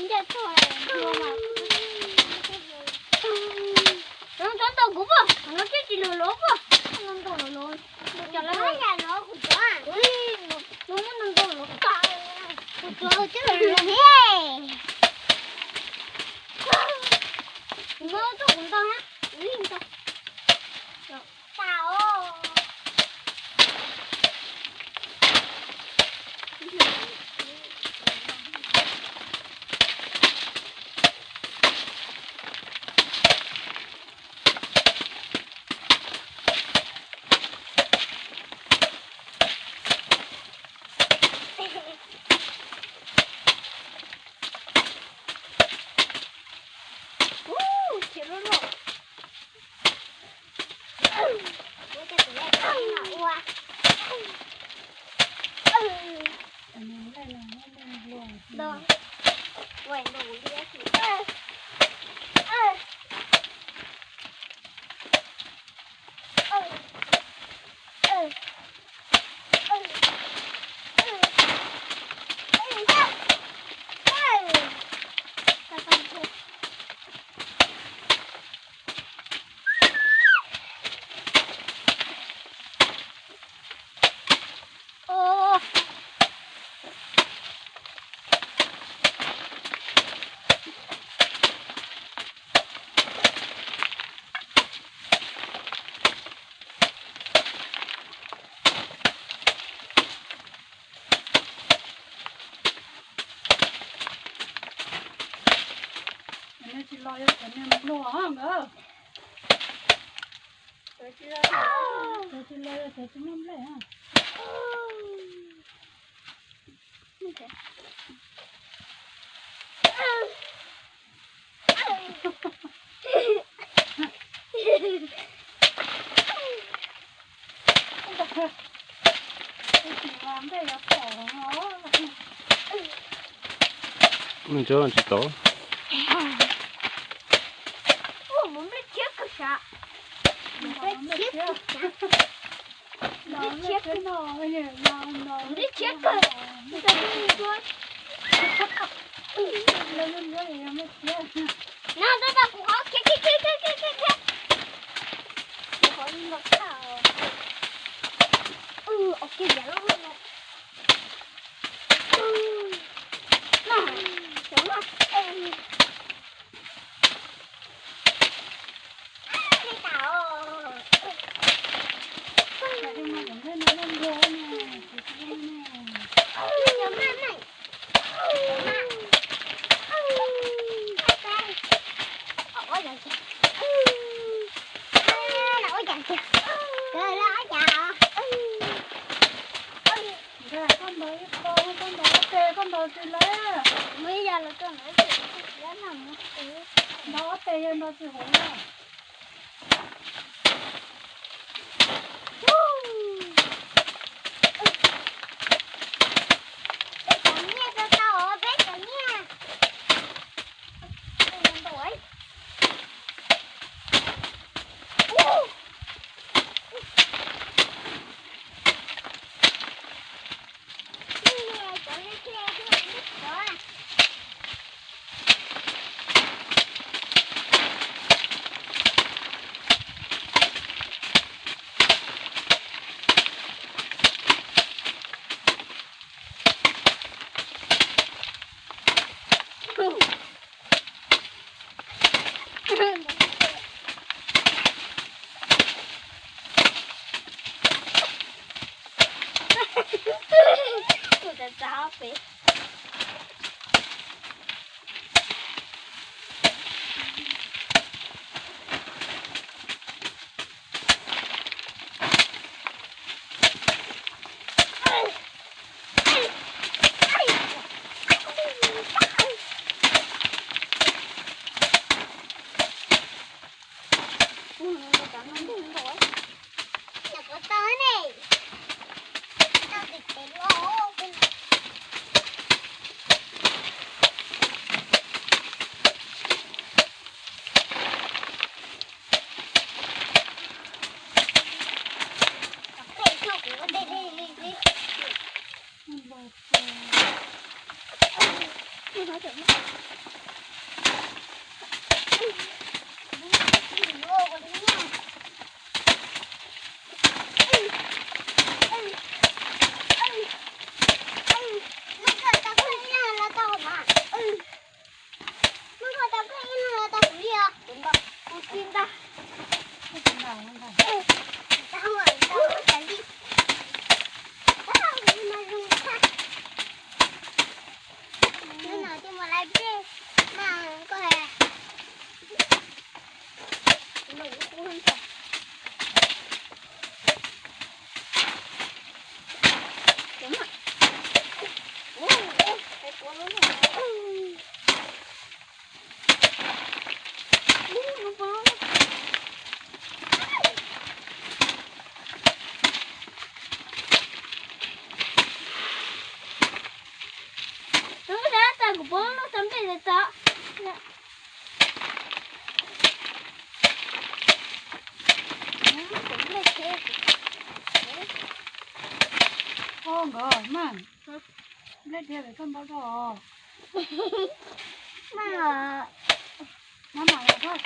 Nyob rau ntawm kuv pom, no twb tsis los lov pom, no ntau los lov. Cov lawv, no muab no ntau los tas, kuv cov twb los lov thiab. Kuv muab tuaj kuv ntau na, kuv li ntau. Tau. Ub, khiav luaj luaj. Muab cov tus lej no ua. Nej tsis los yog cov niag npluag nkawd. Cov tsis los yog cov tsis muaj nplej. Nws tsis tau. No, tau tau kuv qhov khiav khiav khiav khiav khiav khiav. Kuv qhov li los tau. Ua kiag yam loj loj no. No, xyov no. Koj ntaus ib qho, koj ntaus ob peb, koj ntaus tsis lawm. Muaj ib yam los koj ntaus ib pem, ntaus ob peb yog ntaus tsis huv na. Peb cov nyiaj tau tau, peb cov nyiaj. Kuv txav txav pem. Cov no ntug ntau, cov ko taw ne, tau tim tes los. Tus dab tas kuv pom lub tau nplej tau. Nkawd mas, nplej dhia pem koj npau rau os. Mas, mas mas los koj